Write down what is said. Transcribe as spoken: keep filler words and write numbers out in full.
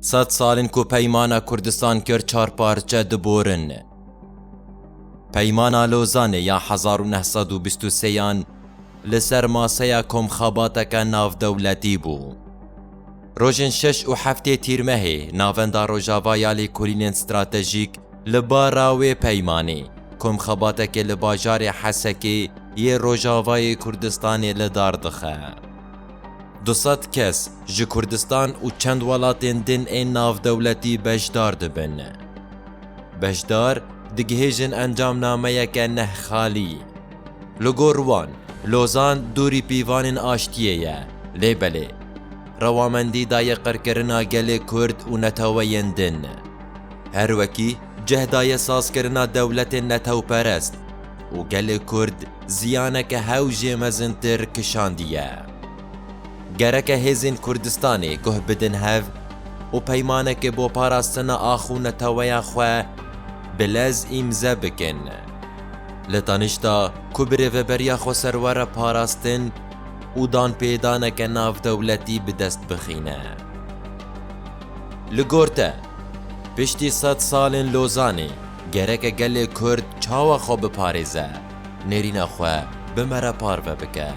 Sed sal in ku Peymana Kurdistan kir çar parçe diborin. Peymana Lozanê ya hezar û neh sed û bîst û sêyan li ser maseya komxebateke navdewletî bû. Rojên şeş û heftê Tîrmehê, Navenda Rojava ya Lêkolînên Stratejîk li bara wê peymanê, komxebatekê li bajarê Hesekê yê Rojavayê Kurdistanê li dar dixe. Du sed kes ji Kurdistan û çend welatên din ên navdewletî beşdar dibin. Beşdar digihêjin encamnameyeke nehxalî. Li gor wan, Lozan dûrî pîvanên aştiyê ye, lê belê, rewamendî daye qirkirina gelê Kurd û neteweyên din. Her wekî ceh daye sazkirina dewletên netewperest û gelê Kurd ziyaneke hew jê mezintir kişandiye. Gereke hêzên Kurdistanê guh bidin hev û peymanekê bo parastina ax û neteweya xwe bi lez îmze bikin. Li tanişta ku bi rêveberiya xweser were parastin û danpêdaneke navdewletî bi dest bixîne. Li gor te, piştî sed salên Lozanê, gereke gelê Kurd çawa xwe biparêze, nêrîna xwe bi me re parve bike.